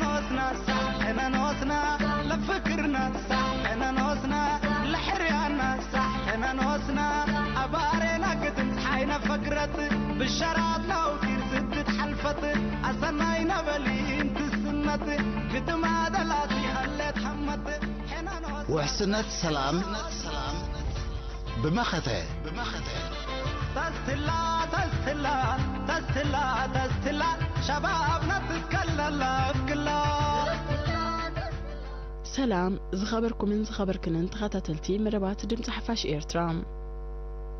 ኖስና ሳሕ ሕነ ኖስና ለፍክርና ሳሕ ሕነ ኖስና ለሕርያና ሳሕ ሕነ ኖስና ኣባሬና ክትም ፀሓይ ነፈግረት ብሸራት ናውቲር ስትት ሓልፈት ኣሰናይ ነበሊ እንትስመት ግጥማ ደላት ይኸለት ሓመት ሕነ ኖስና ውሕስነት ሰላም ብመኸተ ተስትላ ተስትላ ተስትላ ተስትላ ሸባብና ትከለላ እፍክላ ሰላም ዝኸበርኩምን ዝኸበርክንን ተኸታተልቲ መደባት ድምፂ ሓፋሽ ኤርትራ።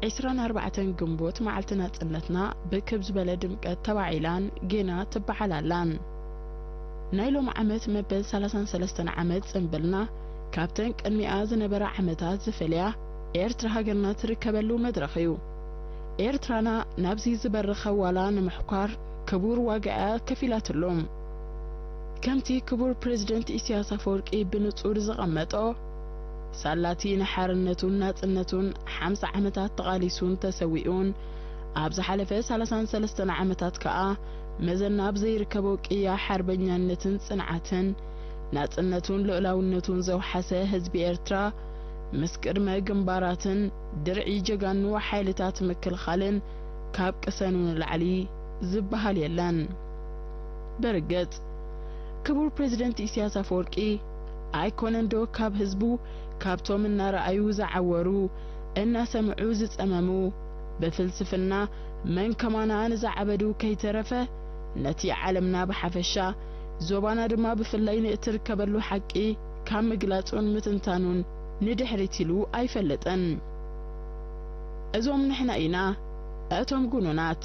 ዕስራን ኣርባዕተን ግንቦት መዓልቲ ናጽነትና ብክብ ዝበለ ድምቀት ተባዒላን ጌና ትበዓል ኣላን። ናይ ሎም ዓመት መበል ሰላሳን ሰለስተን ዓመት ጽንብልና ካብተን ቅድሚኣ ዝነበራ ዓመታት ዝፈልያ ኤርትራ ሃገርና ትርከበሉ መድረኽ እዩ። ኤርትራና ናብዚ ዝበረኸ ዋላ ንምሕኳር ክቡር ዋጋኣ ከፊላትሉ። ከምቲ ክቡር ፕሬዝደንት ኢሳያስ ኣፈወርቂ ብንጹር ዘቐመጦ፣ ሳላቲ ንሓርነቱን ናጽነቱን ሓምሳ ዓመታት ተቓሊሱን ተሰዊኡን ኣብ ዝሓለፈ ሰላሳን ሰለስተን ዓመታት ከኣ መዘና ብዘይርከቦ ቅያ ሓርበኛነትን ጽንዓትን ናጽነቱን ልኡላውነቱን ዘውሓሰ ህዝቢ ኤርትራ ምስ ቅድመ ግንባራትን ድርዒ ጀጋኑ ሓይልታት ምክልኻልን ካብ ቅሰኑ ንላዕሊ ዝበሃል የለን። በርግጽ ክቡር ፕሬዝደንት ኢሳያስ ኣፈወርቂ ኣይኮነን ዶ ካብ ህዝቡ ካብቶም እናረኣዩ ዝዓወሩ እናሰምዑ ዝጸመሙ ብፍልስፍና መን ከማና ንዝዓበዱ ከይተረፈ ነቲ ዓለምና ብሓፈሻ ዞባና ድማ ብፍላይ ንእትርከበሉ ሓቂ ካብ ምግላጹን ምትንታኑን ንድሕሪት ኢሉ ኣይፈልጥን። እዞም ንሕና ኢና፣ እቶም ጉኑናት፣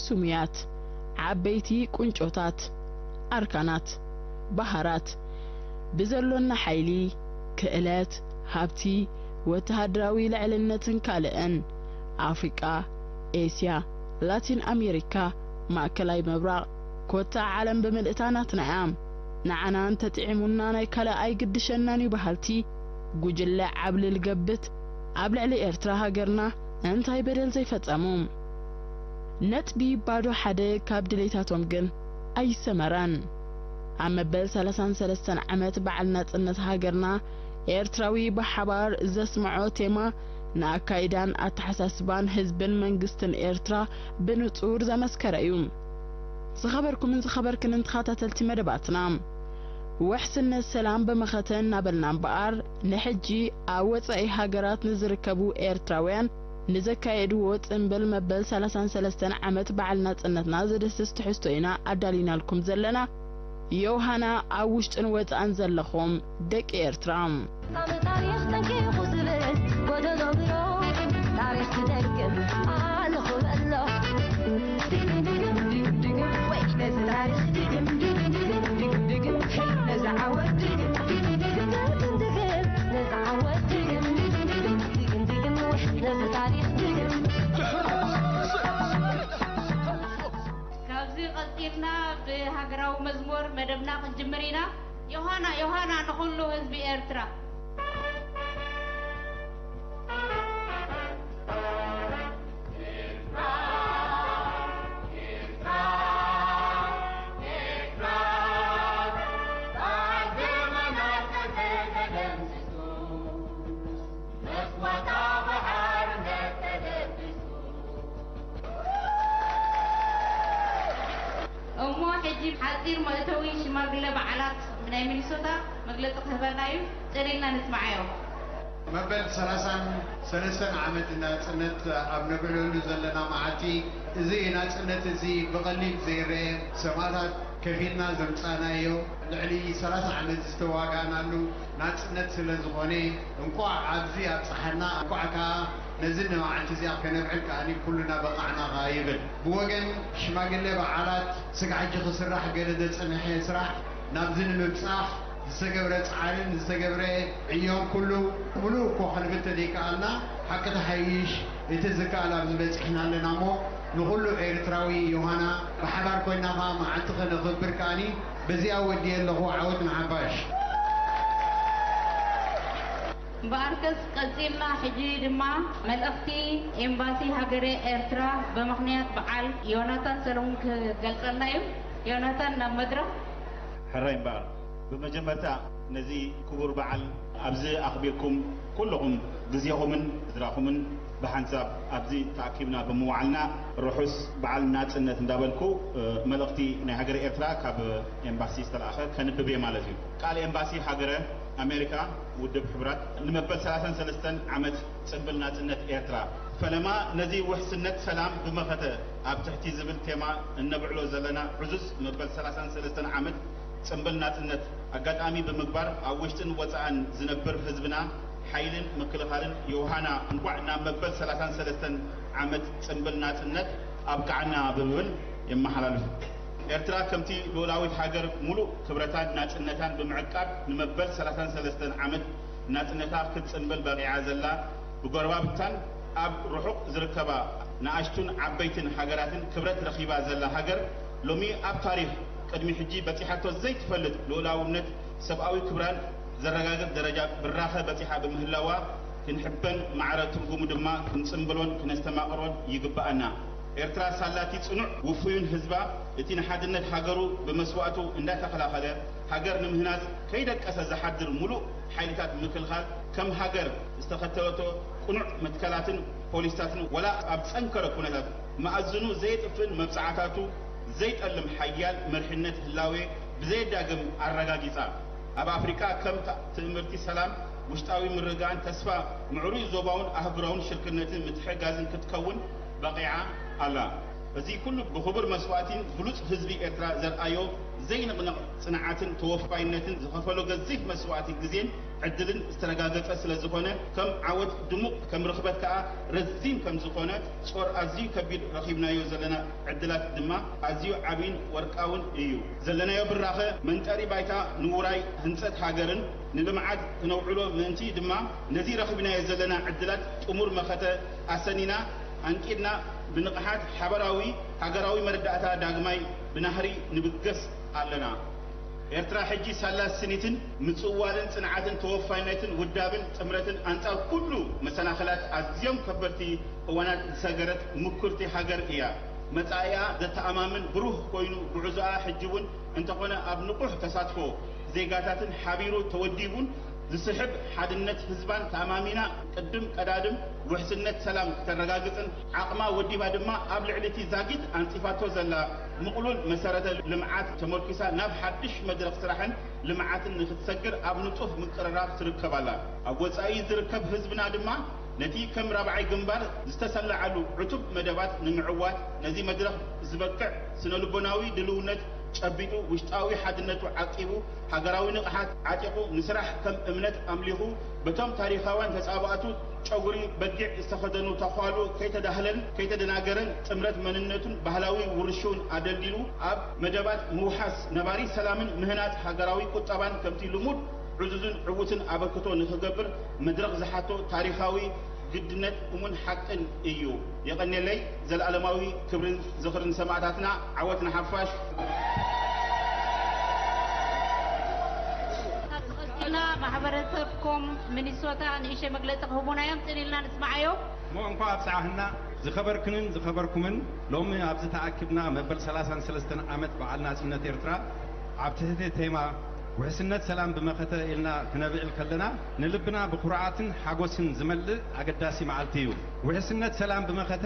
ስሙያት፣ ዓበይቲ ቁንጮታት፣ ኣርካናት፣ ባሃራት፣ ብዘሎና ሓይሊ፣ ክእለት፣ ሃብቲ፣ ወተሃደራዊ ልዕልነትን ካልእን፣ ኣፍሪቃ፣ ኤስያ፣ ላቲን ኣሜሪካ፣ ማእከላይ ምብራቕ፣ ኮታ ዓለም ብምልእታ ናትና እያ። ንዓና እንተጥዒሙና ናይ ካልእ ኣይግድሸናን እዩ በሃልቲ ጉጅለ ዓብልል ገብት ኣብ ልዕሊ ኤርትራ ሃገርና እንታይ በደል ዘይፈጸሙ? ነጥቢ ባዶ ሓደ ካብ ድሌታቶም ግን ኣይሰመረን። ኣብ መበል ሰላሳን ሰለስተን ዓመት በዓል ናጽነት ሃገርና ኤርትራዊ ብሓባር ዘስምዖ ቴማ ንኣካይዳን ኣተሓሳስባን ህዝብን መንግስትን ኤርትራ ብንጹር ዘመስከረ እዩ። ዝኸበርኩምን ዝኸበርክንን ተኸታተልቲ መደባትና፣ ውሕስነት ሰላም ብመኸተ እናበልና እምበኣር፣ ንሕጂ ኣብ ወጻኢ ሃገራት ንዝርከቡ ኤርትራውያን ንዘካየድዎ ጽምብል መበል ሰላሳን ሰለስተን ዓመት በዓል ናጽነትና ዝድህስስ ትሕዝቶ ኢና ኣዳሊናልኩም ዘለና። ዮሃና ኣብ ውሽጥን ወጻእን ዘለኹም ደቂ ኤርትራ። ታሪኽ ጠንቂቑ ዝብል ጎደሎ ብሎ ታሪኽ ትደግም ኣለኹ በሎ። ድግም ድግም ድግም ድግም ድግም ወይ ነዚ ታሪኽ ድግም ድግም ድግም ድግም ድግም ሄይ ነዚ ዓወት ድግም ድግም ድግም ድግም ድግም ነዚ ዓወት ድግም ድግም ድግም ድግም ድግም ወይ ነዚ ታሪኽ ድግም። ካብዚ ቀጺልና ብሃገራዊ መዝሙር መደብና ክንጅምር ኢና። ዮሃና ዮሃና ንኹሉ ህዝቢ ኤርትራ። እሞ ሕጂ ሓጺር መእተዊ ሽማግለ በዓላት ናይ ሚኒሶታ መግለጺ ክህበና እዩ። ጽን ኢልና ንስማዓዮ። መበል ሰላሳን ሰለስተን ዓመት ናጽነት ኣብ ነብዕለሉ ዘለና መዓልቲ፣ እዚ ናጽነት እዚ ብቐሊል ዘይረአ፣ ሰማእታት ከፊልና ዘምጻእናዮ፣ ልዕሊ ሰላሳ ዓመት ዝተዋጋእናሉ ናጽነት ስለ ዝኾነ፣ እንቋዕ ኣብዚ ኣብጽሓና፣ እንቋዕ ከኣ ነዚ ንመዓልቲ እዚኣ ከነብዕል ከኣ ኩሉና በቃዕና ከኣ ይብል። ብወገን ሽማግለ በዓላት፣ ስጋዕ ሕጂ ክስራሕ ገለ ዘጸንሐ ስራሕ ናብዚ ንምብጻሕ ዝተገብረ ጻዕርን ዝተገብረ ዕዮን ኩሉ፣ ምሉእ እኮ ክንብል ተዘይከኣልና፣ ሓቂ ተሓይሽ፣ እቲ ዝከኣል ኣብዚ በጺሕና ኣለና እሞ፣ ንኹሉ ኤርትራዊ ዮሃና ብሓባር ኮይና ከኣ መዓልቲ ከነኽብር ከኣኒ በዚኣ ወዲኤ ኣለኹ። ዓወት ንሓፋሽ። እምበኣርከስ ቀጺልና ሕጂ ድማ መልእኽቲ ኤምባሲ ሃገረ ኤርትራ ብምኽንያት በዓል ዮናታን ሰለሙን ክገልጸልና እዩ። ዮናታን ናብ መድረኽ። ሕራይ እምበኣር፣ ብመጀመርታ ነዚ ክቡር በዓል ኣብዚ ኣኽቢርኩም ኩልኹም ግዜኹምን ስድራኹምን ብሓንሳብ ኣብዚ ተኣኪብና ብምውዓልና ርሑስ በዓል ናጽነት እንዳበልኩ፣ እ፣ መልእኽቲ ናይ ሃገረ ኤርትራ ካብ ኤምባሲ ዝተላእኸ ከንብብ እየ ማለት እዩ። ቃል ኤምባሲ ሃገረ ኣሜሪካ ውድብ ሕቡራት ንመበል ሰላሳን ሰለስተን ዓመት ጽንብል ናጽነት ኤርትራ። ፈለማ ነዚ ውሕስነት ሰላም ብመኸተ ኣብ ትሕቲ ዝብል ቴማ እነብዕሎ ዘለና ዕዙዝ መበል ሰላሳን ሰለስተን ዓመት ጽንብል ናጽነት ኣጋጣሚ ብምግባር ኣብ ውሽጥን ወጻእን ዝነብር ህዝብና ሓይልን ምክልኻልን ዮሃና እንኳዕ ናብ መበል ሰላሳን ሰለስተን ዓመት ጽንብል ናጽነት ኣብቅዓና ብምብል የመሓላልፍ። ኤርትራ ከምቲ ልኡላዊት ሃገር ሙሉእ ክብረታን ናጽነታን ብምዕቃብ ንመበል ሰላሳን ሰለስተን ዓመት ናጽነታ ክትጽንብል በቂዓ ዘላ ብጎረባብታን ኣብ ርሑቕ ዝርከባ ንኣሽቱን ዓበይትን ሃገራትን ክብረት ረኺባ ዘላ ሃገር ሎሚ ኣብ ታሪኽ ቅድሚ ሕጂ በጺሓቶ ዘይትፈልጥ ልኡላውነት ሰብኣዊ ክብራን ዘረጋግጽ ደረጃ ብራኸ በጺሓ ብምህላዋ ክንሕበን ማዕረ ትርጉሙ ድማ ክንጽንብሎን ክነስተማቕሮን ይግብኣና። ኤርትራ ሳላቲ ጽኑዕ ውፉዩን ህዝባ እቲ ንሓድነት ሃገሩ ብመስዋእቱ እንዳተኸላኸለ ሃገር ንምህናጽ ከይደቀሰ ዝሓድር ሙሉእ ሓይልታት ምክልኻል ከም ሃገር ዝተኸተለቶ ቅኑዕ መትከላትን ፖሊስታትን ወላ ኣብ ጸንከረ ኩነታት መኣዝኑ ዘየጥፍእን መብጽዓታቱ ዘይጠልም ሓያል መሪሕነት ህላዌ ብዘየዳግም ኣረጋጊጻ። ኣብ ኣፍሪቃ ከም ታ-፣ ትእምርቲ ሰላም፣ ውሽጣዊ ምርግጋእን ተስፋ ምዕሩይ ዞባውን ኣህጉራውን ሽርክነትን ምትሕግጋዝን ክትከውን በቒዓ ኣላ። እዚ ኩሉ ብኽቡር መስዋእቲን ብሉጽ ህዝቢ ኤርትራ ዘርኣዮ ዘይንቕነቕ ጽንዓትን ተወፋይነትን ዝኸፈሎ ገዚፍ መስዋእቲ ግዜን ዕድልን ዝተረጋገጸ ስለ ዝኾነ ከም ዓወት ድሙቕ ከም ርኽበት ከኣ ረዚን ከም ዝኾነ ጾር ኣዝዩ ከቢድ ረኺብናዮ ዘለና ዕድላት ድማ ኣዝዩ ዓብይን ወርቃውን እዩ። ዘለናዮ ብራኸ መንጠሪ ባይታ ንውራይ ህንጸት ሃገርን ንልምዓት ክነውዕሎ ምእንቲ ድማ ነዚ ረኺብናዮ ዘለና ዕድላት ጥሙር መኸተ ኣሰኒና ኣንቂድና ብንቕሓት ሓበራዊ ሃገራዊ መረዳእታ ዳግማይ ብናህሪ ንብገስ ኣለና። ኤርትራ ሕጂ ሳላ ስኒትን ምጽዋልን ጽንዓትን ተወፋይነትን ውዳብን ጥምረትን ኣንጻር ኩሉ መሰናኽላት ኣዝዮም ከበድቲ እዋናት ዝሰገረት ምኩርቲ ሃገር እያ። መጻኢኣ ዘተኣማምን ብሩህ ኮይኑ ጉዕዞኣ ሕጂ እውን እንተኾነ ኣብ ንቑሕ ተሳትፎ ዜጋታትን ሓቢሩ ተወዲቡን ዝስሕብ ሓድነት ህዝባን ተኣማሚና ቅድም ቀዳድም ውሕስነት ሰላም ክተረጋግጽን ዓቕማ ወዲባ ድማ ኣብ ልዕሊ እቲ ዛጊት ኣንጺፋቶ ዘላ ምቕሉል መሰረተ ልምዓት ተመርኲሳ ናብ ሓድሽ መድረኽ ስራሕን ልምዓትን ንክትሰግር ኣብ ንጡፍ ምቅርራብ ትርከብ ኣላ። ኣብ ወጻኢ ዝርከብ ህዝብና ድማ ነቲ ከም ራብዓይ ግንባር ዝተሰላዓሉ ዕቱብ መደባት ንምዕዋት ነዚ መድረኽ ዝበቅዕ ስነ ልቦናዊ ድልውነት ጨቢጡ ውሽጣዊ ሓድነቱ ዓቂቡ ሃገራዊ ንቕሓት ዓጢቑ ንስራሕ ከም እምነት ኣምሊኹ በቶም ታሪኻውያን ተጻባእቱ ጨጉሪ በጊዕ ዝተኸደኑ ተዃሉ ከይተዳህለን ከይተደናገረን ጥምረት መንነቱን ባህላዊ ውርሹን ኣደልዲሉ ኣብ መደባት ምውሓስ ነባሪ ሰላምን ምህናጽ ሃገራዊ ቁጠባን ከምቲ ልሙድ ዕዙዝን ዕዉትን ኣበርክቶ ንኽገብር መድረኽ ዝሓቶ ታሪኻዊ ግድነት እሙን ሓቅን እዩ። የቐንየለይ። ዘለኣለማዊ ክብርን ዝኽርን ሰማእታትና። ዓወት ንሓፋሽ። ዝቐጽልና ማሕበረሰብኮም ሚኒሶታ ንእሽተይ መግለጺ ክህቡና እዮም። ጽን ኢልና ንስማዓዮም። እሞ እንኳዕ ኣብጽሓህና። ዝኸበርክንን ዝኸበርኩምን፣ ሎሚ ኣብዚ ተኣኪብና መበል ሰላሳን ሰለስተን ዓመት በዓል ናጽነት ኤርትራ ኣብ ትሕቲ ቴማ ውሕስነት ሰላም ብመኸተ ኢልና ክነብዕል ከለና፣ ንልብና ብኹርዓትን ሓጎስን ዝመልእ ኣገዳሲ መዓልቲ እዩ። ውሕስነት ሰላም ብመኸተ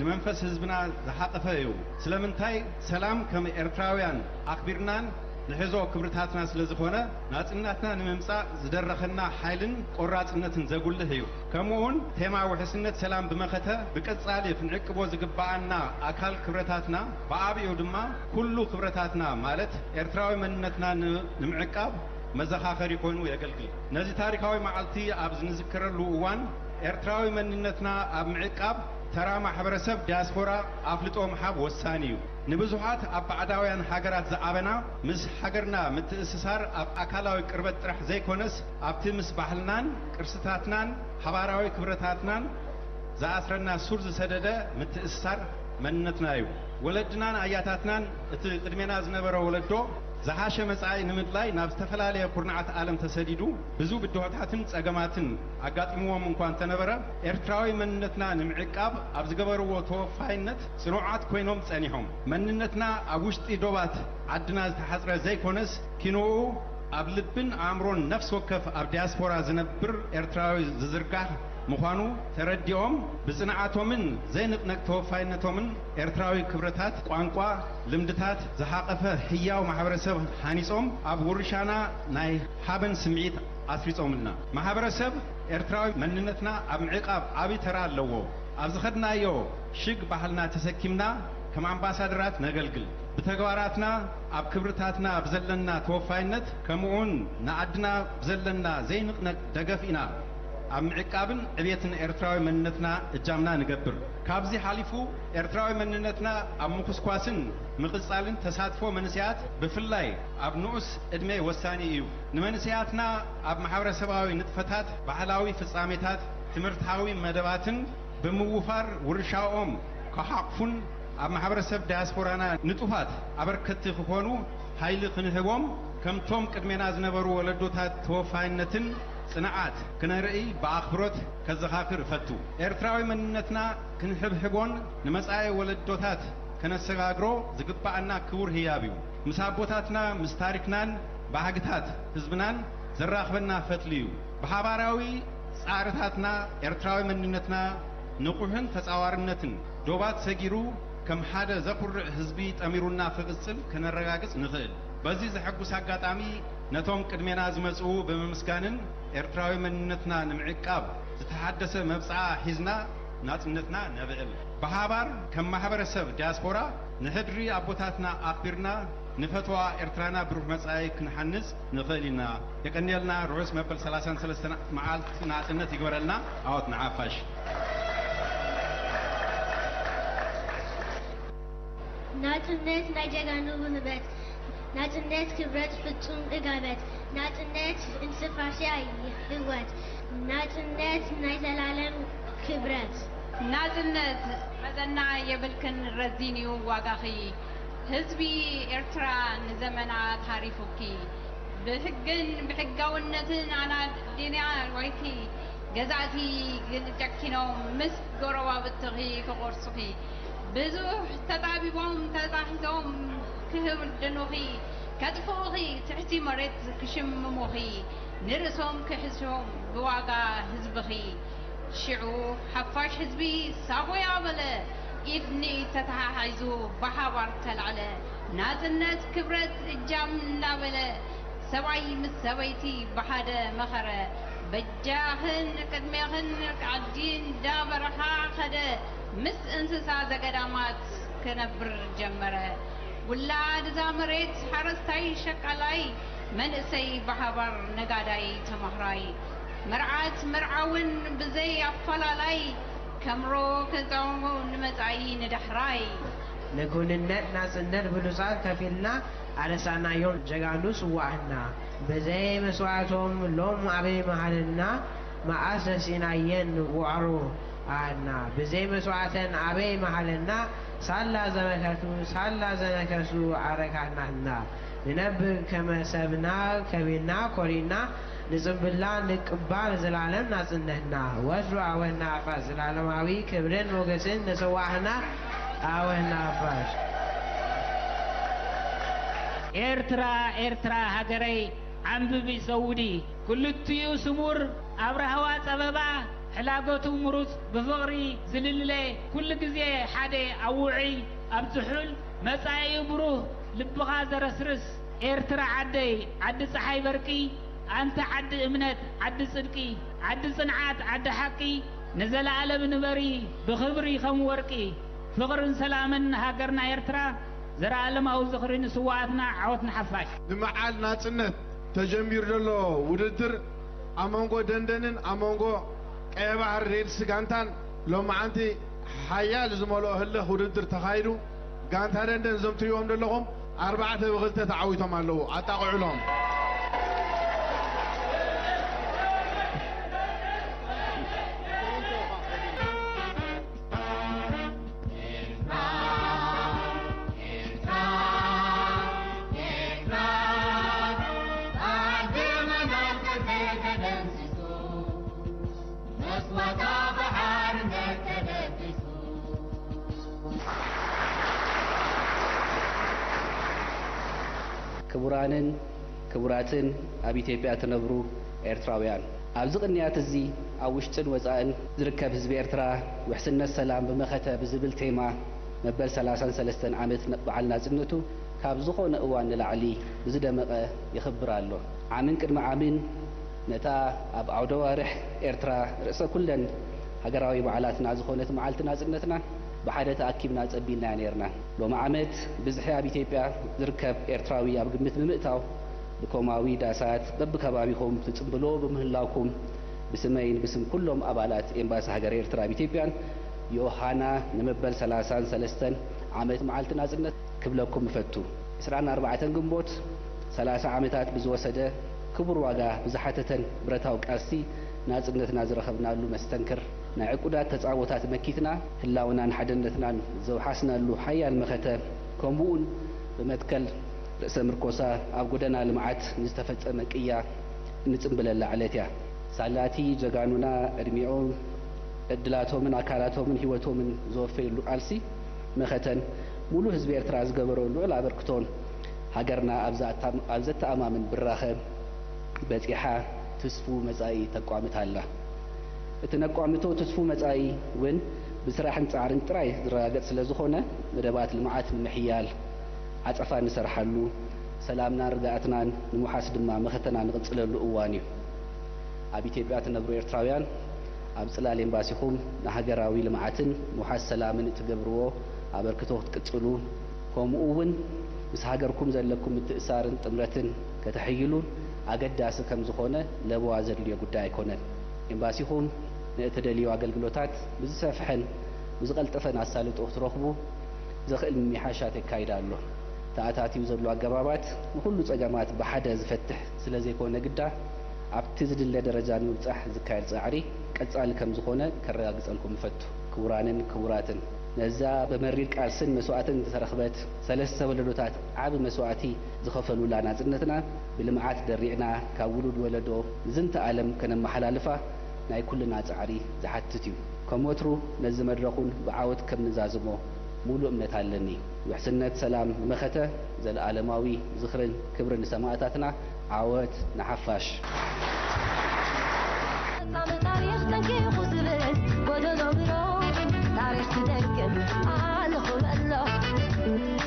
ንመንፈስ ህዝብና ዝሓቐፈ እዩ። ስለምንታይ ሰላም ከም ኤርትራውያን ኣኽቢርናን ንሕዞ ክብርታትና ስለ ዝኾነ፣ ናጽነትና ንምምጻእ ዝደረኸና ሓይልን ቆራጽነትን ዘጉልህ እዩ። ከምኡውን ቴማ ውሕስነት ሰላም ብመኸተ ብቀጻሊ ክንዕቅቦ ዝግብኣና ኣካል ክብረታትና፣ ብዓቢኡ ድማ ኩሉ ክብረታትና ማለት ኤርትራዊ መንነትና ን-፣ ንምዕቃብ መዘኻኸሪ ኮይኑ የገልግል። ነዚ ታሪኻዊ መዓልቲ ኣብ ንዝክረሉ እዋን፣ ኤርትራዊ መንነትና ኣብ ምዕቃብ ተራ ማሕበረሰብ ዲያስፖራ ኣፍልጦ ምሃብ ወሳኒ እዩ። ንብዙሓት ኣብ ባዕዳውያን ሃገራት ዝዓበና፣ ምስ ሃገርና ምትእስሳር ኣብ ኣካላዊ ቅርበት ጥራሕ ዘይኮነስ፣ ኣብቲ ምስ ባህልናን ቅርስታትናን ሓባራዊ ክብረታትናን ዝኣስረና ሱር ዝሰደደ ምትእስሳር መንነትና እዩ። ወለድናን ኣያታትናን እቲ ቅድሜና ዝነበረ ወለዶ ዝሓሸ መጻኢ ንምድላይ ናብ ዝተፈላለየ ኩርናዓት ዓለም ተሰዲዱ፣ ብዙ ብድሆታትን ጸገማትን ኣጋጢምዎም እንኳ እንተነበረ፣ ኤርትራዊ መንነትና ንምዕቃብ ኣብ ዝገበርዎ ተወፋይነት ጽኑዓት ኮይኖም ጸኒሖም። መንነትና ኣብ ውሽጢ ዶባት ዓድና ዝተሓጽረ ዘይኮነስ፣ ኪንኡ ኣብ ልብን ኣእምሮን ነፍሲ ወከፍ ኣብ ዲያስፖራ ዝነብር ኤርትራዊ ዝዝርጋሕ ምዃኑ ተረዲኦም፣ ብጽንዓቶምን ዘይንቕነቕ ተወፋይነቶምን ኤርትራዊ ክብረታት፣ ቋንቋ፣ ልምድታት ዝሓቐፈ ህያው ማሕበረሰብ ሃኒጾም፣ ኣብ ውርሻና ናይ ሓበን ስምዒት ኣስሪጾምልና። ማሕበረሰብ ኤርትራዊ መንነትና ኣብ ምዕቃብ ዓቢ ተራ ኣለዎ። ኣብ ዝኸድናዮ ሽግ ባህልና ተሰኪምና ከም ኣምባሳደራት ነገልግል። ብተግባራትና ኣብ ክብርታትና ብዘለና ተወፋይነት፣ ከምኡውን ንዓድና ብዘለና ዘይንቕነቕ ደገፍ ኢና ኣብ ምዕቃብን ዕብየትን ኤርትራዊ መንነትና እጃምና ንገብር። ካብዚ ሓሊፉ ኤርትራዊ መንነትና ኣብ ምኹስኳስን ምቕጻልን ተሳትፎ መንእሰያት ብፍላይ ኣብ ንኡስ ዕድመ ወሳኒ እዩ። ንመንእሰያትና ኣብ ማሕበረሰባዊ ንጥፈታት፣ ባህላዊ ፍጻሜታት፣ ትምህርታዊ መደባትን ብምውፋር ውርሻኦም ክሓቑፉን ኣብ ማሕበረሰብ ዳያስፖራና ንጡፋት ኣበርከትቲ ክኾኑ ሓይሊ ክንህቦም ከምቶም ቅድሜና ዝነበሩ ወለዶታት ተወፋይነትን ጽንዓት ክነርኢ ብኣኽብሮት ከዘኻኽር እፈቱ። ኤርትራዊ መንነትና ክንሕብሕቦን ንመጻኢ ወለዶታት ከነሰጋግሮ ዝግባኣና ክቡር ህያብ እዩ። ምስ ኣቦታትና፣ ምስ ታሪኽናን ባህግታት ህዝብናን ዘራኽበና ፈትሊ እዩ። ብሓባራዊ ጻዕርታትና ኤርትራዊ መንነትና ንቑሕን ተጻዋርነትን ዶባት ሰጊሩ ከም ሓደ ዘኹርዕ ህዝቢ ጠሚሩና ክቕጽል ከነረጋግጽ ንኽእል። በዚ ዘሐጉስ ኣጋጣሚ ነቶም ቅድሜና ዝመጽኡ ብምምስጋንን ኤርትራዊ መንነትና ንምዕቃብ ዝተሓደሰ መብጽዓ ሒዝና ናጽነትና ነብዕል። ብሓባር ከም ማሕበረሰብ ዲያስፖራ ንሕድሪ ኣቦታትና ኣኽቢርና ንፈትዋ ኤርትራና ብሩህ መጻኢ ክንሓንጽ ንኽእል ኢና። የቀንየልና። ርሑስ መበል ሰላሳን ሰለስተን መዓልቲ ናጽነት ይግበረልና። ዓወት ንሓፋሽ። ናጽነት ናይ ጀጋኑ ውህበት፣ ናጽነት ክብረት ፍጹም እጋበት፣ ናጽነት እንስፋሴ ህይወት፣ ናጽነት ናይ ዘላለም ክብረት። ናጽነት መዘና የብልክን፣ ረዚንዩ ዋጋኺ። ህዝቢ ኤርትራ ንዘመናት ሃሪፉኪ፣ ብሕግን ብሕጋውነትን ኣናዲና ዋይኪ። ገዛእቲ ግን ጨኪኖም ምስ ጎረባብትኺ ክቆርሱኺ፣ ብዙሕ ተጣቢቦም ተጣሒሶም ክህድኑኺ፣ ከጥፍኡኺ፣ ትሕቲ መሬት ክሽምሙኺ፣ ንርእሶም ክሕሾም ብዋጋ ህዝብኺ። ሽዑ ሓፋሽ ህዝቢ ሳሆያ በለ፣ ኢድ ንኢድ ተተሓሒዙ ብሓባር ተላዕለ። ናጽነት ክብረት እጃም እናበለ፣ ሰብኣይ ምስ ሰበይቲ ብሓደ መኸረ። በጃኽን ቅድሜኽን ዓዲ እንዳበረኻ ኸደ፣ ምስ እንስሳ ዘገዳማት ክነብር ጀመረ። ውላድ እዛ መሬት ሓረስታይ ሸቃላይ፣ መንእሰይ ብሓባር ነጋዳይ ተማሃራይ፣ መርዓት መርዓውን ብዘይ ኣፈላላይ፣ ከምሮ ክጠቕሙ ንመጻኢ ንዳሕራይ። ንክውንነት ናጽነት ብሉጻት ከፊልና፣ ኣነሳናዮም ጀጋኑ ስዋኣትና። ብዘይ መስዋእቶም ሎም ኣበይ ምሃለና፣ መኣስ ረሲናየን ዋዕሮ ኣና። ብዘይ መስዋእተን ኣበይ ምሃለና፣ ሳላ ዘመከቱ፣ ሳላ ዘነከሱ ኣረካትና እና። ንነብር ከመ ሰብና፣ ከቢና፣ ኮሪና፣ ንጽምብላ ንቅባል ዘላለም ናጽነትና። ወትሩ ኣወና ኣፋሽ፣ ዘላለማዊ ክብርን ሞገስን ንስዋኣትና፣ ኣወና ኣፋሽ። ኤርትራ፣ ኤርትራ ሃገረይ፣ ዓምብቢ ዘውዲ፣ ክልቲኡ ስሙር ኣብ ራህዋ ጸበባ፣ ሕላገቱ ምሩጽ ብፍቕሪ ዝልለ፣ ኩሉ ግዜ ሓደ ኣብ ውዑይ ኣብ ዝሑል፣ መጻኢኡ ብሩህ ልብኻ ዘረስርስ፣ ኤርትራ ዓደይ፣ ዓዲ ጸሓይ በርቂ፣ ኣንቲ ዓዲ እምነት፣ ዓዲ ጽድቂ፣ ዓዲ ጽንዓት፣ ዓዲ ሓቂ፣ ንዘለኣለም ንበሪ ብኽብሪ ከም ወርቂ። ፍቕርን ሰላምን ንሃገርና ኤርትራ፣ ዘረኣለማዊ ዝኽሪ ንስዋኣትና፣ ዓወት ንሓፋሽ። ንመዓል ናጽነት ተጀሚሩ ዘሎ ውድድር ኣብ መንጎ ደንደንን ኣብ መንጎ ቀይሕ ባሕሪ ሬድስ ጋንታን ሎማዓንቲ ሓያል ዝመልኦ ህልኽ ውድድር ተኻይዱ። ጋንታ ደንደን እዞም ትሪእዎም ዘለኹም ኣርባዕተ ብኽልተ ተዓዊቶም ኣለዉ። ኣጣቕዑሎም። ክቡራንን ክቡራትን ኣብ ኢትዮጵያ ትነብሩ ኤርትራውያን፣ ኣብዚ ቅንያት እዚ ኣብ ውሽጥን ወጻእን ዝርከብ ህዝቢ ኤርትራ ውሕስነት ሰላም ብመኸተ ብዝብል ቴማ መበል ሰላሳን ሰለስተን ዓመት በዓል ናጽነቱ ካብ ዝኾነ እዋን ንላዕሊ ብዝደመቐ የኽብር ኣሎ። ዓምን ቅድሚ ዓምን ነታ ኣብ ዓውደ ኣዋርሕ ኤርትራ ርእሰ ኩለን ሃገራዊ በዓላትና ዝኾነት መዓልቲ ናጽነትና ብሓደ ተኣኪብና ጸቢናያ ነይርና። ሎሚ ዓመት ብዝሒ ኣብ ኢትዮጵያ ዝርከብ ኤርትራዊ ኣብ ግምት ብምእታው ብኮማዊ ዳሳት በብከባቢኹም ትጽምብልዎ ብምህላውኩም ብስመይን ብስም ኩሎም ኣባላት ኤምባሲ ሃገረ ኤርትራ ኣብ ኢትዮጵያን ዮሃና ንመበል ሰላሳን ሰለስተን ዓመት መዓልቲ ናጽነት ክብለኩም እፈቱ። ዕስራን ኣርባዕተን ግንቦት ሰላሳ ዓመታት ብዝወሰደ ክቡር ዋጋ ብዝሓተተን ብረታዊ ቃልሲ ናጽነትና ዝረኸብናሉ መስተንክር ናይ ዕቁዳት ተጻቦታት መኪትና ህላውናን ሓድነትናን ዘውሓስናሉ ሓያል መኸተ ከምኡውን ብመትከል ርእሰ ምርኮሳ ኣብ ጎደና ልምዓት ንዝተፈጸመ ቅያ እንጽምብለላ ዕለት እያ። ሳላቲ ጀጋኑና ዕድሚኦም፣ ዕድላቶምን ኣካላቶምን ህይወቶምን ዘወፈየሉ ቃልሲ መኸተን ሙሉ ህዝቢ ኤርትራ ዝገበሮ ልዑል ኣበርክቶን ሃገርና ኣብ ዘኣታም-፣ ኣብ ዘተኣማምን ብራኸ በጺሓ ትስፉ መጻኢ ተቋምት ኣላ። እቲ ነቋምቶ ትስፉ መጻኢ እውን ብስራሕን ጻዕርን ጥራይ ዝረጋገጽ ስለ ዝኾነ መደባት ልምዓት ንምሕያል ዓጸፋ እንሰርሓሉ፣ ሰላምናን ርግኣትናን ንምውሓስ ድማ መኸተና ንቕጽለሉ እዋን እዩ። ኣብ ኢትዮጵያ ትነብሩ ኤርትራውያን ኣብ ጽላል ኤምባሲኹም ንሃገራዊ ልምዓትን ምውሓስ ሰላምን እትገብርዎ ኣበርክቶ ክትቅጽሉ ከምኡ እውን ምስ ሃገርኩም ዘለኩም ምትእሳርን ጥምረትን ከተሕይሉን ኣገዳሲ ከም ዝኾነ ለበዋ ዘድልዮ ጉዳይ ኣይኮነን። ኤምባሲኹም ንእተደልዩ ኣገልግሎታት ብዝሰፍሐን ብዝቐልጠፈን ኣሳልጦ ክትረኽቡ ዘኽእል ምምሕያሻት የካይድ ኣሎ። ተኣታትዩ ዘሎ ኣገባባት ንኹሉ ጸገማት ብሓደ ዝፈትሕ ስለ ዘይኮነ ግዳ ኣብቲ ዝድለ ደረጃ ንምብጻሕ ዝካየድ ጻዕሪ ቀጻሊ ከም ዝኾነ ከረጋግጸልኩም እፈቱ። ክቡራንን ክቡራትን፣ ነዛ ብመሪር ቃልስን መስዋእትን ዝተረኽበት ሰለስተ ወለዶታት ዓቢ መስዋእቲ ዝኸፈሉላ ናጽነትና ብልምዓት ደሪዕና ካብ ውሉድ ወለዶ ንዝንተ ኣለም ከነመሓላልፋ ናይ ኩልና ጻዕሪ ዝሓትት እዩ። ከም ወትሩ ነዚ መድረኹን ብዓወት ከም ንዛዝሞ ሙሉእ እምነት ኣለኒ። ውሕስነት ሰላም ንመኸተ፣ ዘለኣለማዊ ዝኽርን ክብርን ንሰማእታትና፣ ዓወት ንሓፋሽ። ፍጻመ ታሪኽ ጠንቂቑ ዝብል ጎደሎ ብሎ ታሪኽ ትደግም ኣልኹ በሎ።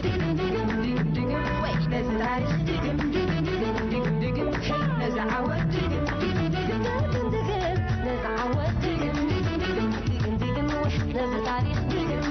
ድግም ድግም ድግም ድግም ወይ ነዚ ታሪኽ ድግም ድግም ድግም ድግም ድግም ሄይ ነዚ ዓወት ድግም ድግም ድግም ድግም ድግም ነዚ ዓወት ድግም ድግም ድግም ድግም ድግም ወይ ነዚ ታሪኽ ድግም።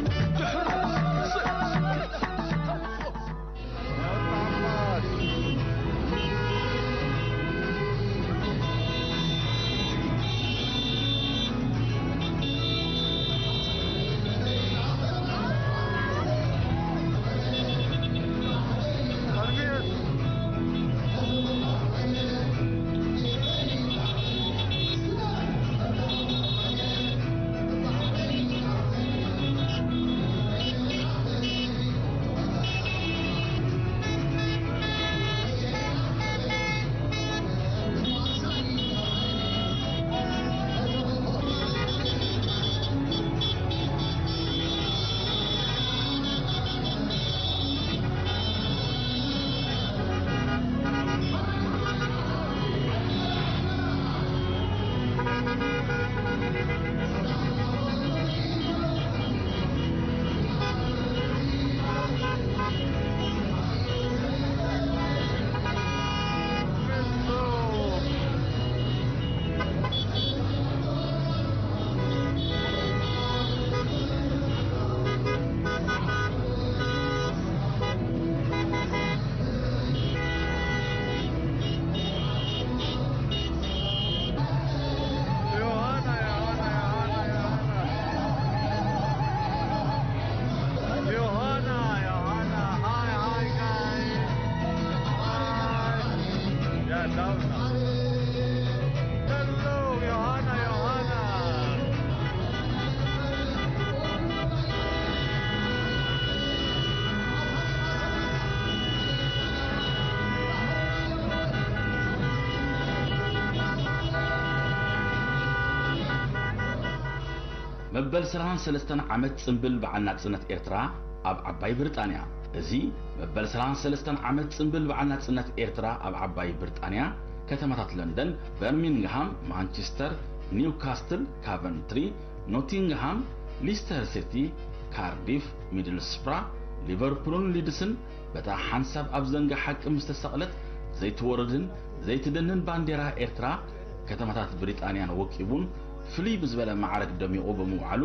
Johanna, Johanna, Johanna. Johanna, Johanna. Hi, hi, guys. Hi. Yeah, down. Hello, Johanna, Johanna. መበል ዕስራን ሰለስተን ዓመት ጽምብል በዓል ናጽነት ኤርትራ ኣብ ዓባይ ብሪጣንያ። እዚ መበል ሰላሳን ሰለስተን ዓመት ጽምብል በዓል ናጽነት ኤርትራ ኣብ ዓባይ ብሪጣንያ ከተማታት ለንደን፣ በርሚንግሃም፣ ማንቸስተር፣ ኒውካስትል፣ ካቨንትሪ፣ ኖቲንግሃም፣ ሊስተር ሲቲ፣ ካርዲፍ፣ ሚድልስብራ፣ ሊቨርፑልን ሊድስን በታ ሓንሳብ ኣብ ዘንጋ ሓቂ ምስ ተሰቕለት ዘይትወርድን ዘይትደንን ባንዴራ ኤርትራ ከተማታት ብሪጣንያን ወቂቡን ፍልይ ብዝበለ ማዕረግ ደሚቑ ብምውዓሉ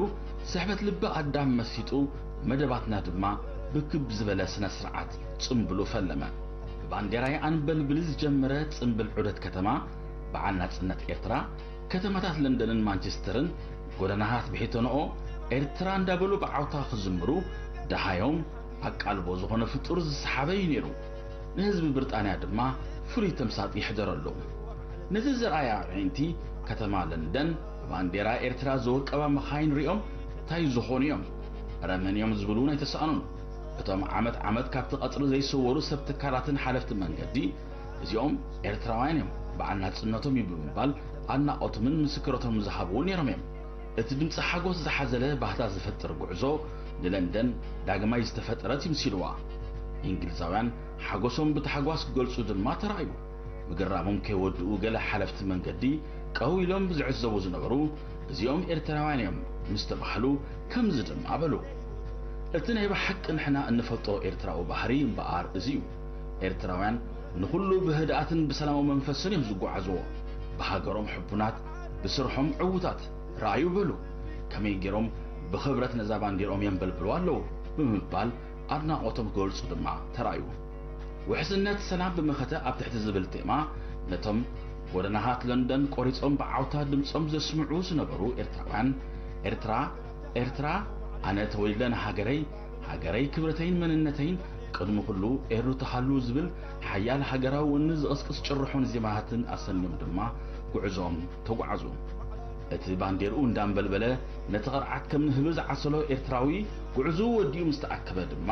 ስሕበት ልቢ ኣዳም መሲጡ፣ መደባትና ድማ ብክብ ዝበለ ስነ ስርዓት ጽምብሉ ፈለመ። ብባንዴራይ ኣንበልብል ዝጀመረ ጽምብል ዑደት ከተማ በዓል ናጽነት ኤርትራ ከተማታት ለንደንን ማንቸስተርን ጎደናታት ብሒተንኦ ኤርትራ እንዳበሉ ብዓውታ ክዝምሩ ደሃዮም ኣቃልቦ ዝኾነ ፍጡር ዝሰሓበ እዩ ነይሩ። ንህዝቢ ብሪጣንያ ድማ ፍሉይ ተምሳጥ ይሕደረሉ። ነዚ ዝረኣያ ኣዒንቲ ከተማ ለንደን ብባንዴራ ኤርትራ ዝወቀባ መኻይን ሪኦም ታይ ዝኾኑ እዮም? ረመን እዮም ዝብሉ እውን ኣይተሳእኑን። እቶም ዓመት ዓመት ካብቲ ቀጽሪ ዘይሰወሩ ሰብ ትካላትን ሓለፍቲ መንገዲ እዚኦም ኤርትራውያን እዮም፣ በዓል ናጽነቶም እዩ ብምባል ኣድናቖቶምን ምስክሮቶምን ዝሃብዎ ነይሮም እዮም። እቲ ድምጺ ሓጎስ ዝሓዘለ ባህታ ዝፈጥር ጉዕዞ ንለንደን ዳግማይ ዝተፈጠረት ይምሲልዋ። እንግሊዛውያን ሓጎሶም ብታሕጓስ ክገልጹ ድማ ተራእዩ። ምግራሞም ከይወድኡ ገለ ሓለፍቲ መንገዲ ቀው ኢሎም ዝዕዘቡ ዝነበሩ እዚኦም ኤርትራውያን እዮም ምስ ተባህሉ ከምዚ ድማ በሉ። እቲ ናይ ብሓቂ ንሕና እንፈልጦ ኤርትራዊ ባህሪ እምበኣር እዚ እዩ። ኤርትራውያን ንኹሉ ብህድኣትን ብሰላማዊ መንፈስን እዮም ዝጓዓዝዎ። ብሃገሮም ሕቡናት፣ ብስርሖም ዕዉታት። ረኣዩ በሉ። ከመይ ገይሮም ብኽብረት ነዛ ባንዴርኦም የንበልብሉ ኣለዉ ብምባል ኣድናቖቶም ክገልጹ ድማ ተራእዩ። ውሕስነት ሰላም ብመኸተ ኣብ ትሕቲ ዝብል ቴማ ነቶም ጎደናታት ለንደን ቆሪጾም ብዓውታ ድምጾም ዘስምዑ ዝነበሩ ኤርትራውያን ኤርትራ ኤርትራ ኣነ ተወሊደ ንሃገረይ ሃገረይ ክብረተይን መንነተይን ቅድሚ ኩሉ ኤሩ ተሃሉ ዝብል ሓያል ሃገራዊ ወኒ ዝቕስቅስ ጭርሖን ዜማታትን ኣሰንዮም ድማ ጉዕዞኦም ተጓዓዙ። እቲ ባንዴርኡ እንዳንበልበለ ነቲ ቅርዓት ከም ንህቢ ዝዓሰሎ ኤርትራዊ ጉዕዞኡ ወዲኡ ምስ ተኣከበ ድማ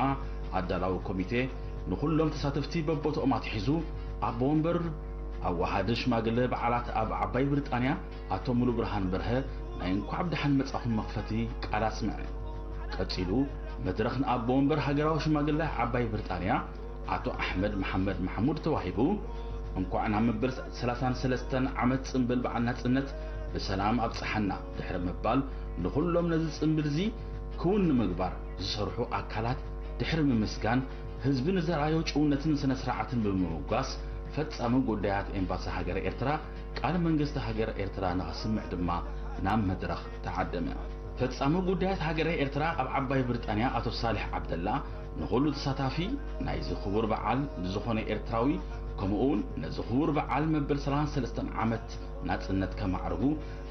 ኣዳላዊ ኮሚቴ ንኹሎም ተሳተፍቲ በቦትኦም ኣትሒዙ ኣቦ ወንበር ኣዋሃዲ ሽማግለ በዓላት ኣብ ዓባይ ብሪጣንያ ኣቶ ሙሉብርሃን በርሀ ናይ እንኳዕ ብደሓን መጻኹም መኽፈቲ ቃል ኣስምዐ። ቀጺሉ መድረኽ ንኣቦ ወንበር ሃገራዊ ሽማግለ ዓባይ ብሪጣንያ ኣቶ ኣሕመድ መሓመድ ማሕሙድ ተዋሂቡ፣ እንኳዕ ናብ መበል ሰላሳን ሰለስተን ዓመት ጽምብል በዓል ናጽነት ብሰላም ኣብጽሓና ድሕሪ ምባል ንኹሎም ነዚ ጽምብል እዚ ክውን ንምግባር ዝሰርሑ ኣካላት ድሕሪ ምምስጋን ህዝቢ ንዘርኣዮ ጭውነትን ስነ ስርዓትን ብምምጓስ ፈጻሚ ጉዳያት ኤምባሲ ሃገረ ኤርትራ ቃል መንግስቲ ሃገረ ኤርትራ ንኸስምዕ ድማ ናብ መድረኽ ተዓደመ። ፈጻሚ ጉዳያት ሃገረ ኤርትራ ኣብ ዓባይ ብሪጣንያ ኣቶ ሳልሕ ዓብደላ ንኹሉ ተሳታፊ ናይዚ ክቡር በዓል ንዝኾነ ኤርትራዊ ከምኡ እውን ነዚ ክቡር በዓል መበል ሰላሳን ሰለስተን ዓመት ናጽነት ከማዕርጉ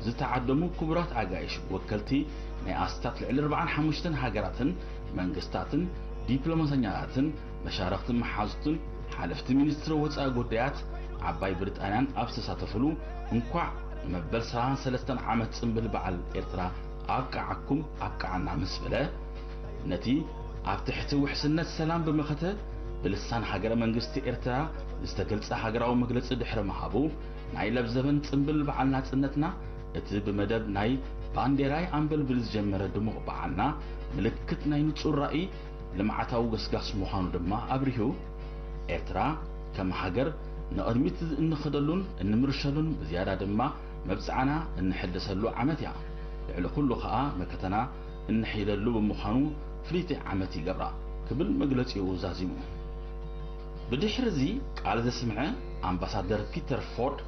ዝተዓደሙ ክቡራት ኣጋይሽ ወከልቲ ናይ ኣስታት ልዕሊ ኣርባዓን ሓሙሽተን ሃገራትን መንግስታትን ዲፕሎማሰኛታትን መሻርኽትን መሓዙትን ሓለፍቲ ሚኒስትሪ ወጻኢ ጉዳያት ዓባይ ብሪጣንያን ኣብ ዝተሳተፍሉ እንኳዕ ንመበል ሰላሳን ሰለስተን ዓመት ጽምብል በዓል ኤርትራ ኣብቅዓኩም ኣብቅዓና ምስ በለ ነቲ ኣብ ትሕቲ ውሕስነት ሰላም ብመኸተ ብልሳን ሃገረ መንግስቲ ኤርትራ ዝተገልጸ ሃገራዊ መግለጺ ድሕሪ ምሃቡ ናይ ለብዘበን ጽምብል በዓል ናጽነትና እቲ ብመደብ ናይ ባንዴራይ ኣንበልብል ዝጀመረ ድሙቕ በዓልና ምልክት ናይ ንጹር ራእይ ልምዓታዊ ገስጋስ ምዃኑ ድማ ኣብሪሁ። ኤርትራ ከም ሃገር ንቕድሚት እንኸደሉን እንምርሸሉን ብዝያዳ ድማ መብጽዓና እንሕደሰሉ ዓመት እያ። ልዕሊ ኩሉ ከኣ መከተና እንሕይለሉ ብምዃኑ ፍልይቲ ዓመት ይገብራ ክብል መግለጺኡ ዛዚሙ። ብድሕሪ እዚ ቃል ዘስምዐ ኣምባሳደር ፒተር ፎርድ፣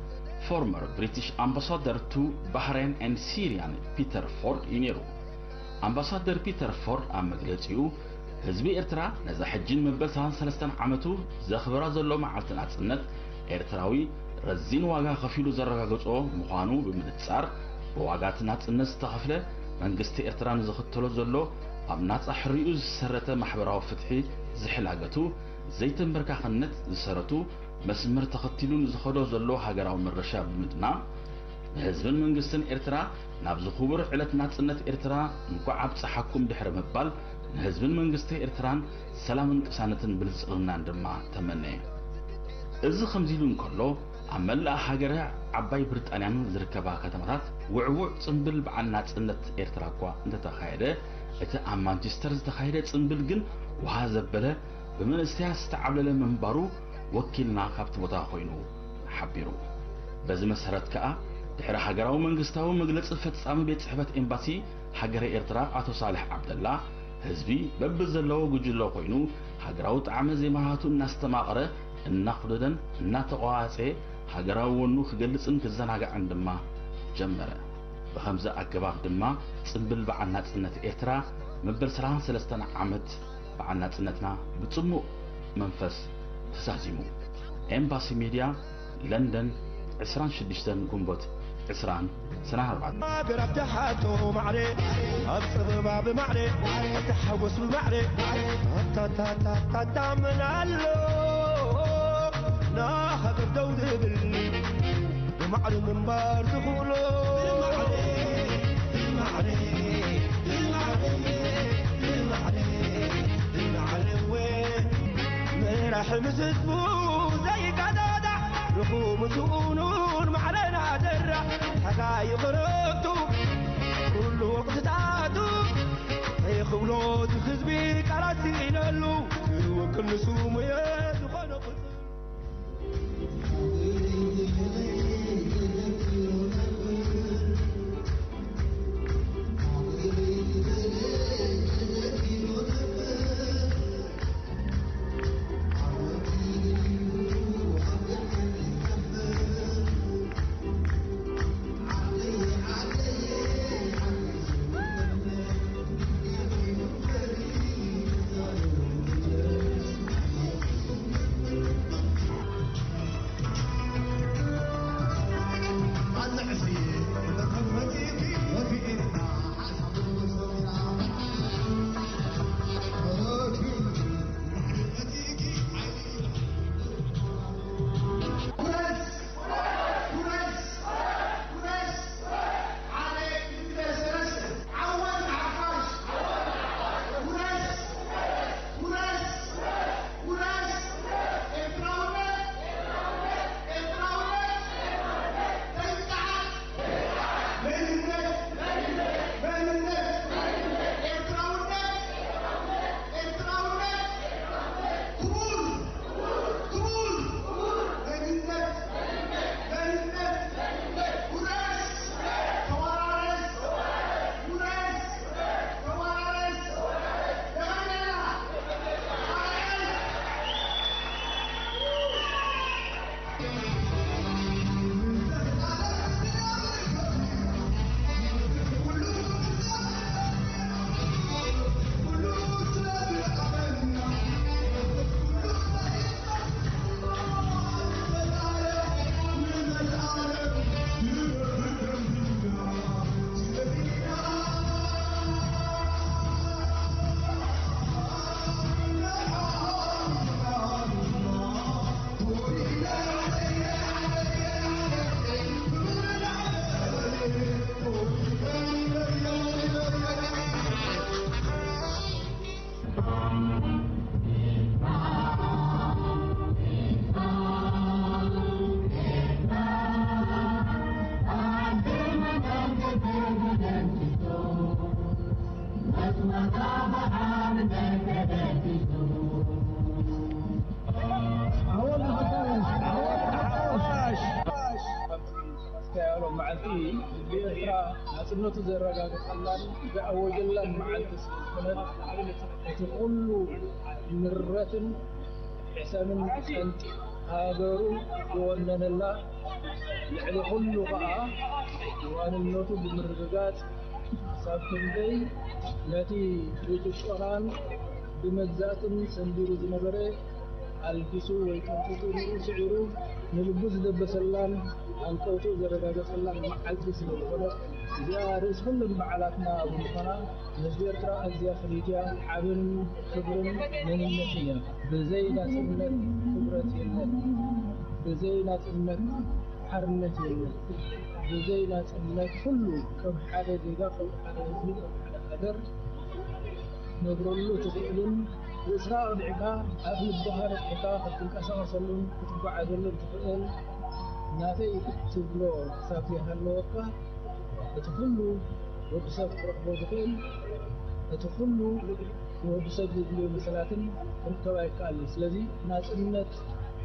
former British ambassador to Bahrain and Syrian ፒተር ፎርድ እዩ ነይሩ። ኣምባሳደር ፒተር ፎርድ ኣብ መግለጺኡ ህዝቢ ኤርትራ ነዛ ሕጂ ንመበል ሰላሳን ሰለስተን ዓመቱ ዘኽብራ ዘሎ መዓልቲ ናጽነት ኤርትራዊ ረዚን ዋጋ ከፊሉ ዘረጋገጾ ምዃኑ ብምንጻር ብዋጋ እቲ ናጽነት ዝተኸፍለ መንግስቲ ኤርትራ ንዝኽተሎ ዘሎ ኣብ ናጻ ሕርዩ ዝሰረተ ማሕበራዊ ፍትሒ ዝሕላገቱ ዘይተንበርካኽነት ዝሰረቱ መስመር ተኸቲሉ ንዝኸዶ ዘሎ ሃገራዊ መረሻ ብምድና ንህዝብን መንግስትን ኤርትራ ናብዚ ክቡር ዕለት ናጽነት ኤርትራ እንኳዕ ኣብጽሓኩም ድሕሪ ምባል ንህዝብን መንግስቲ ኤርትራን ሰላምን ቅሳነትን ብልጽግናን ድማ ተመነየ። እዚ ከምዚ ኢሉ እንከሎ ኣብ መላእ ሃገረ ዓባይ ብሪጣንያን ዝርከባ ከተማታት ውዕውዕ ጽምብል በዓል ናጽነት ኤርትራ እኳ እንተተኻየደ እቲ ኣብ ማንቸስተር ዝተኻየደ ጽምብል ግን ውሃ ዘበለ ብመንእሰያት ዝተዓብለለ ምንባሩ ወኪልና ካብቲ ቦታ ኮይኑ ሓቢሩ። በዚ መሰረት ከኣ፣ ድሕሪ ሃገራዊ መንግስታዊ መግለጺ ፈጻሚ ቤት ጽሕፈት ኤምባሲ ሃገረ ኤርትራ ኣቶ ሳልሕ ዓብደላ፣ ህዝቢ በብዘለዎ ጉጅለ ኮይኑ ሃገራዊ ጣዕመ ዜማታቱ እናስተማቐረ፣ እናኹደደን እናተቐዋጸየ ሃገራዊ ወኑ ክገልጽን ክዘናጋዕን ድማ ጀመረ። ብኸምዚ ኣገባብ ድማ ጽምብል በዓል ናጽነት ኤርትራ መበል ሰላሳን ሰለስተን ዓመት በዓል ናጽነትና ብጽሙእ መንፈስ ተዛዚሙ። ኤምባሲ ሚድያ፣ ለንደን፣ ዕስራን ሽዱሽተን ግንቦት ዕስራን ሰነ ኣርባዕተ። ሃገር ኣብቲ ሓቶ ማዕረ፣ ኣብ ጸበባ ብማዕረ፣ ኣብቲ ሓጎስ ብማዕረ፣ ኣታታታታታ ምን ኣሎ ንሃገር ደው ዝብል፣ ብማዕረ ምንባር ዝኽእሎ። ብማዕረ፣ ብማዕረ፣ ብማዕረ፣ ብማዕረ፣ ብማዕረ እወ። መራሒ ምስ ህዝቡ ዘይቀዳዳዕ፣ ርኹ ምስኡኑን ማዕረና ዘራዕ፣ ታጋይ ኸረብቱ ኩሉ ወቕትታቱ፣ ዘይኽብሎ እቲ ህዝቢ ቃላት ስኢነሉ፣ ዝውክል ንሱ ሙየ ዝኾነ ቁጽሪ። መዓልቲ ብኤርትራ ናጽነቱ ዘረጋገጸላን ዘኣወጀላን መዓልቲ ስለ ዝኾነት፣ እቲ ኩሉ ንብረትን ሕሰምን ጸንጢ ሃገሩ ዝወነነላ፣ ልዕሊ ኩሉ ከኣ ዋንነቱ ብምርግጋጽ፣ ክሳብ ክንደይ ነቲ ብጭቆናን ብመግዛእትን ሰንቢሩ ዝነበረ ኣልጊሱ ወይ ቀንጢጡ ንኡ ስዒሩ ንልቡ ዝደበሰላን ሃንቀውትኡ ዘረጋገጸላን መዓልቲ ስለ ዝኾነት፣ እዚኣ ርእሲ ኩለን በዓላትና ብምዃና፣ ንህዝቢ ኤርትራ ኣዝያ ፍልይቲ እያ። ሓበንን ክብርን መንነትን እያ። ብዘይ ናጽነት ክብረት የለን። ብዘይ ናጽነት ሓርነት የለን። ብዘይ ናጽነት ኩሉ ከም ሓደ ዜጋ፣ ከም ሓደ ህዝቢ፣ ከም ሓደ ሃገር ክትነብረሉ ትኽእልን ርእስኻ ኣቕኒዕካ ኣብ ልብኻ ነቒሕካ ክትንቀሳቐሰሉን ክትጓዓዘሉን ትኽእል ናተይ ትብሎ ክሳብ ዘይሃለወካ እቲ ኩሉ ወዲ ሰብ ክረኽቦ ዝኽእል እቲ ኩሉ ንወዲ ሰብ ዘድልዮ መሰላትን ክርከብ ኣይከኣልን። ስለዚ ናጽነት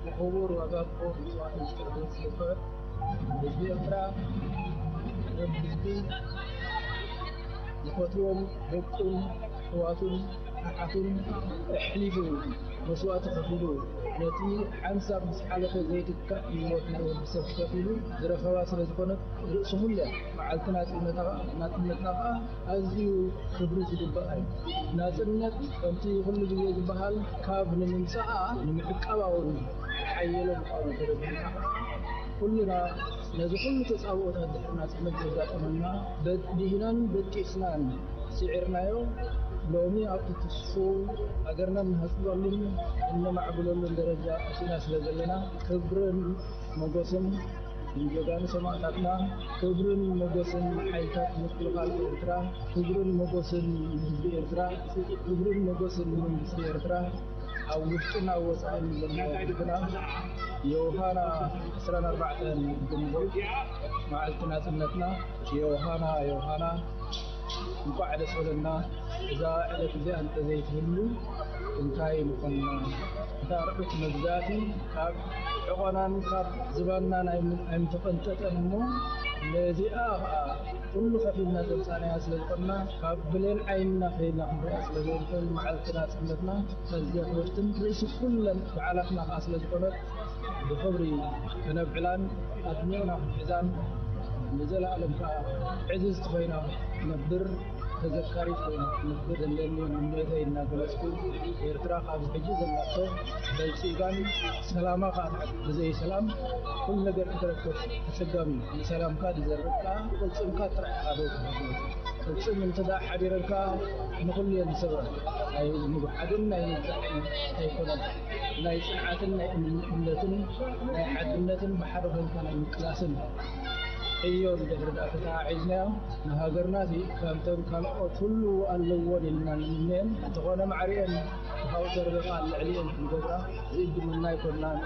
ብኽቡር ዋጋ ብኽቡር መስዋእትን ክሕደር ዝግብኦ ህዝቢ ኤርትራ፣ ቀደም ህዝቢ ዝፈትዎም ደቁን ኣሕዋቱን ኣሓቱን ኣሕሊፉ መስዋእቲ ከፊሉ ነቲ ሓንሳብ ምስ ሓለፈ ዘይትካእ ህይወት ናይ ወዲ ሰብ ከፊሉ ዝረኸባ ስለ ዝኾነት ርእሲ ኩሉ እያ። መዓልቲ ናጽነትና ናጽነትና ከኣ ኣዝዩ ክብሪ ዝግባኣ እዩ። ናጽነት ከምቲ ኩሉ ግዜ ዝበሃል ካብ ንምምጻኣ ንምዕቃባ እውን ሓየለ ምዃኑ ተረዲእና ኩልና ነዚ ኩሉ ተጻብኦታት ድሕሪ ናጽነት ዘጋጠመና በዲህናን በጢስናን ስዒርናዮ ሎሚ ኣብቲ ትስፉው ሃገርና እንሃጽበሉን እነማዕብለሉን ደረጃ ኣቲና ስለ ዘለና ክብርን ሞጎስን ንጀጋኑ ሰማእታትና፣ ክብርን ሞጎስን ንሓይልታት ምክልኻል ኤርትራ፣ ክብርን ሞጎስን ንህዝቢ ኤርትራ፣ ክብርን ሞጎስን ንመንግስቲ ኤርትራ፣ ኣብ ውሽጥን ኣብ ወጻእን ዘለናዮ ህዝብና ዮሃና ዕስራን ኣርባዕተን ግንቦት መዓልቲ ናጽነትና ዮሃና ዮሃና እንኳዕ ደስ በለና። እዛ ዕለት እዚኣ እንተዘይትህሉ እንታይ ምኾንና? እታ ርዑት መግዛእቲ ካብ ሕቖናን ካብ ዝባንናን ኣይም- ኣይምተቐንጠጠን እሞ ነዚኣ ኸዓ ኩሉ ከፊልና ዘምጻእናያ ስለ ዝኾንና ካብ ብሌን ዓይንና ከይድና ክንሪኣ ስለ ዘይንኽእል መዓልቲ ናጽነትና ኣዝያ ክብርትን ርእሲ ኩለን በዓላትና ኸዓ ስለ ዝኾነት ብኽብሪ ከነብዕላን ኣድሚቕና ክንሕዛን ንዘለኣለም ከዓ ዕዝዝቲ ኮይና ክትነብር ተዘካሪት ኮይና ክትነብር ዘለኒ ምንዮተይ እናገለፅኩ ኤርትራ ካብዚ ሕጂ ዘላቶ በልፂጋን ሰላማ ከዓ ትዓቢ። ብዘይ ሰላም ኩሉ ነገር ክትረክብ ኣፀጋሚ እዩ። ንሰላምካ ዝዘርእ ከዓ ቅልፅምካ ጥራሕ ኢኻ ደው ትብል። ቅልፅም እንተ ደኣ ሓዲረልካ ንኹሉ እየ ዝሰብራ። ናይ ምጉሓድን ናይ ምብዛሕን ኣይኮነን። ናይ ጽንዓትን ናይ እምነትን ናይ ሓድነትን ብሓደ ኮንካ ናይ ምቅላስን ዕዮ እንድሕር ደኣ ተተሓሒዝናዮ ንሃገርና እዚ ከምተን ካልኦት ኩሉ ኣለዎን ኢልና ንምነየን እንተኾነ ማዕሪኤን ካብ ተርበቃ ልዕሊኤን ክንገብራ ዝእድመና ኣይኮናን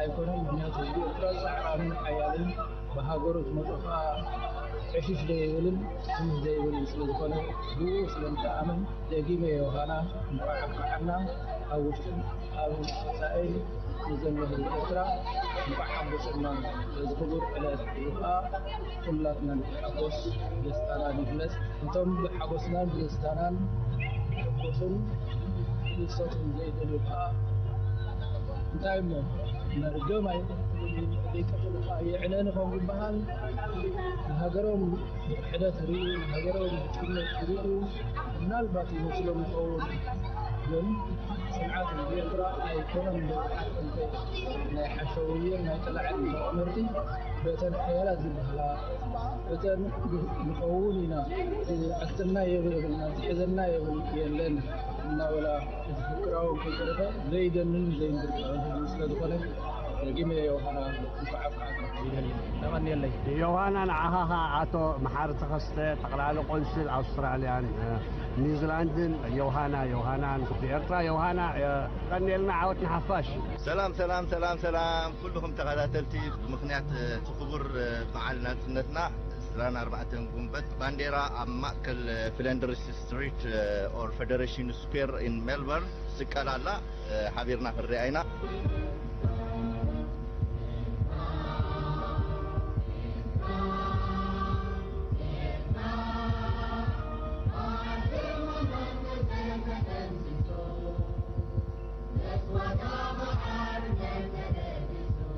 ኣይኮነን። ምክንያቱ ህዝቢ ኤርትራ ጻዕራምን ሓያልን ብሃገሩ ዝመጾ ከዓ ዕሽሽ ዘይብልን ትንሽ ዘይብልን ስለ ዝኾነ ብኡ ስለ ንተኣምን ደጊመ ዮሃና እንኳዕ ኣብቅዓና ኣብ ውሽጥን ኣብ ወጻኢን ንዘሎ ህዝቢ ኤርትራ እንኳዕ ሓጎሰና። በዚ ክቡር ዕለት እዚ ከዓ ኩላትና ንተሓጎስ፣ ደስታና ንግለጽ። እቶም ብሓጎስናን ብደስታናን ይሕጎሱን ይሰቱን ዘይደልዩ ከዓ እንታይ እሞ መርገም ኣይፈልጥን እዩ። ዘይቀበሉ ከዓ የዕለኒ ከም ዝበሃል ንሃገሮም ብክሕደት ይርእዩ፣ ንሃገሮም ብጥልመት ይርእዩ። ምናልባት ይመስሎም ይኸውን ግን ጽንዓት ህዝቢ ኤርትራ ኣይኮነን ብሓቂ ናይ ሓሸውየን ናይ ጥላዕን መቐመርቲ በተን ሓያላት ዝበሃላ እተን ንኸውን ኢና ዝዕቅልና የብልና ዝሕዘና የብል የለን እናበላ እቲ ፍቅራዊ ከይተረፈ ዘይደንን ዘይንብርካውን ህዝቢ ስለ ዝኾነ ደጊመ ዮሃና እንኳዕ ኣብቅዓካ ይደሊ። የቐንየለይ። ዮሃና ንዓኻ ኸዓ ኣቶ መሓሪ ተኸስተ ጠቕላሊ ቆንስል ኣውስትራልያን እ፣ ኒውዚላንድን ዮሃና ዮሃናን ኤርትራ ዮሃና እ፣ የቐንየልና ዓወት ንሓፋሽ። ሰላም ሰላም ሰላም ሰላም ኩልኹም ተኸታተልቲ ብምኽንያት እቲ ክቡር በዓል ናጽነትና ዕስራን ኣርባዕተን ጉንበት ባንዴራ ኣብ ማእከል ፍለንደርስ ስትሪት ኦር ፌደሬሽን ስኩዌር ኢን ሜልበርን ትስቀል ኣላ። ሓቢርና ክንሪኣ ኢና።